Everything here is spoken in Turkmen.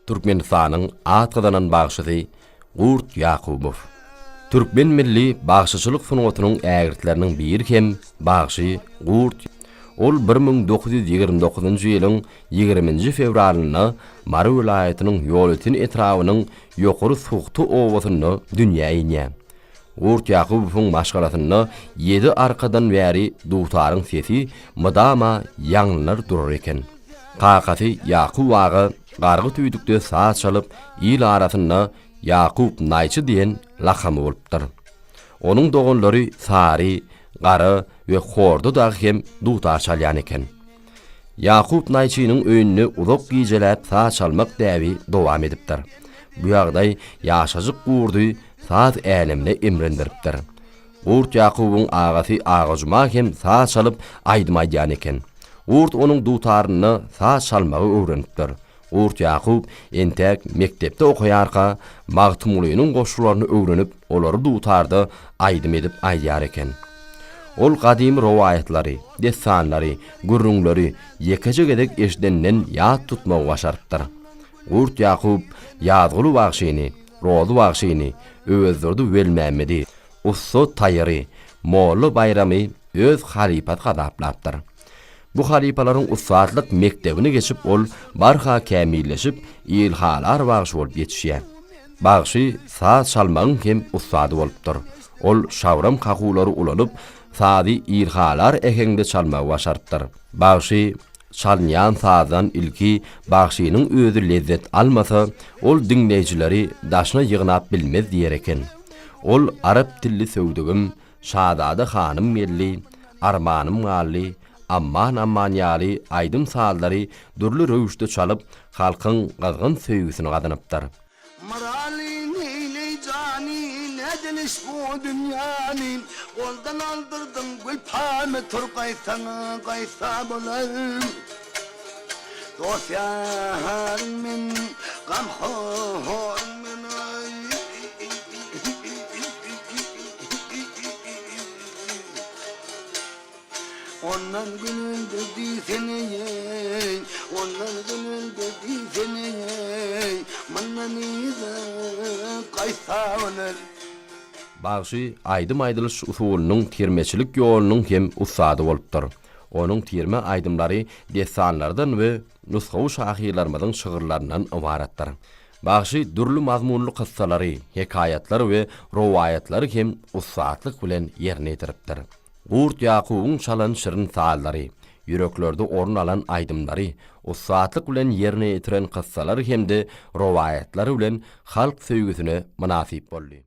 Türkmenistanyň at gazanan bagşysy Gurt Ýakubow. Türkmen milli bagşyçylyk sungatynyň ägirtleriniň biri hem bagşy Gurt Ol 1929-njy ýylyň ýigriminji fewralynda Mary welaýatynyň Ýolöten etrabynyň Ýokary Suhty obasynda dünýä inýär. Gurt Ýakubowyň maşgalasynda ýedi arkadan bäri dutaryň sesi mydama ýaňlanar durar eken. Kakasy Ýakup aga gargy tüýdükde saz çalyp, il arasynda Ýakup naýçy diýen lakamy bolupdyr. Onuň doganlary Sary, Gara we Horda dagy hem dutar çalýan eken. Ýakup naýçynyň öýünde uzak gijeläp saz çalmak däbi dowam edipdir. Bu ýagdaý ýaşajyk Gurdy saz älemine imrindiripdir. Gurt Ýakubyň agasy Agajuma hem saz çalyp, aýdym aýdýan eken. Gurt onuň dutarynda saz çalmagy öwrenipdir. Gurt Ýakup entäk mekdepde okaýarka Magtymgulynyň goşgularyny öwrenip, olary dutarda aýdym edip aýdýar eken. Ol gadymy rowaýatlary, dessanlary, gürrüňleri ýekeje gezek eşidenden ýat tutmagy başarypdyr. Gurt Ýakup Ýazguly bagşyny, Rozy bagşyny, Öwezdurdy Welmämmedi, Ussa Taýyry, Molla Baýramy öz halypasy hasaplapdyr. Bu halypalaryň ussatlyk mekdebini geçip ol barha kämilleşip, ilhalar bagşy bolup ýetişýär. Bagşy saz çalmagyň hem ussady bolupdyr. Ol şabram kakuwlary ulanyp, sazy ilhalar äheňde çalmagy başarypdyr. Bagşy çalynýan sazdan ilki bagşynyň özi lezzet almasa, ol diňleýjileri daşyna ýygnap bilmez diýer eken. Ol arap dilli söwdügim, Şazada hanym geldi, Armanym galdy, Amman-amman ýaly aýdym-sazlary dürli röwüşde çalyp, halkyň gyzgyn söýgüsini gazanypdyr. Myraly neýleý jany, Nädiliş bu dünýäni, Goldan aldyrdyň gülpamy, Tur gaýtsaň-a gaýtsa bolar. Dost ýaryň men, gamhoryň men. Ondan gülüldi diýsene-eý, Ondan gülüldi diýsene-eý, Mundan yza gaýtsa bolar. Bagşy aýdym aýdylyş usulynyň tirmeçilik ýolunyň hem ussady bolupdyr. Onuň tirme aýdymlary dessanlardan we nusgawy şahyrlarymyzyň şygyrlaryndan ybaratdyr. Bagşy dürli mazmunly kyssalary, hekaýatlary we rowaýatlary hem ussatlyk bilen ýerine ýetiripdir. Gurt Ýakubyň çalan şirin sazlary, ýüreklerde orun alan aýdymlary, ussatlyk bilen ýerine ýetiren kyssalary hem-de rowaýatlary bilen halk söýgüsine mynasyp boldy.